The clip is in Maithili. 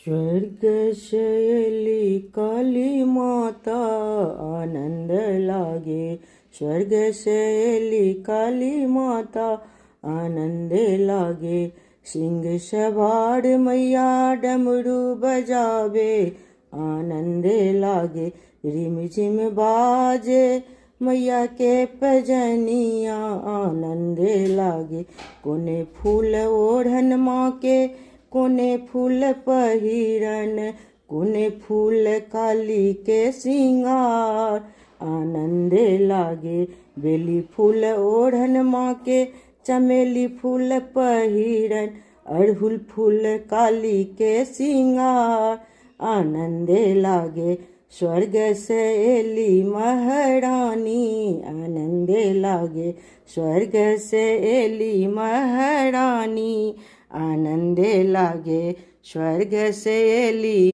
स्वर्ग से एली काली माता, आनंद लागे। स्वर्ग से एली काली माता, आनंद लागे। सिंह सवार मैया डमरू बजावे, आनंद लागे। रिम झिम बाजे मैया के पैजनिया, आनंद लागे। कोने फूल ओढ़न माँ के, कोने फूल पहिरन, कोने फूल काली के सिंगार, आनंद लागे। बेली फूल ओढ़न माँ के, चमेली फूल पहिरन, अड़हुल फूल काली के सिंगार, आनंद लागे। स्वर्ग से एली महारानी, आनंद लागे। स्वर्ग से एली महारानी, आनंद लागे। स्वर्ग से एली।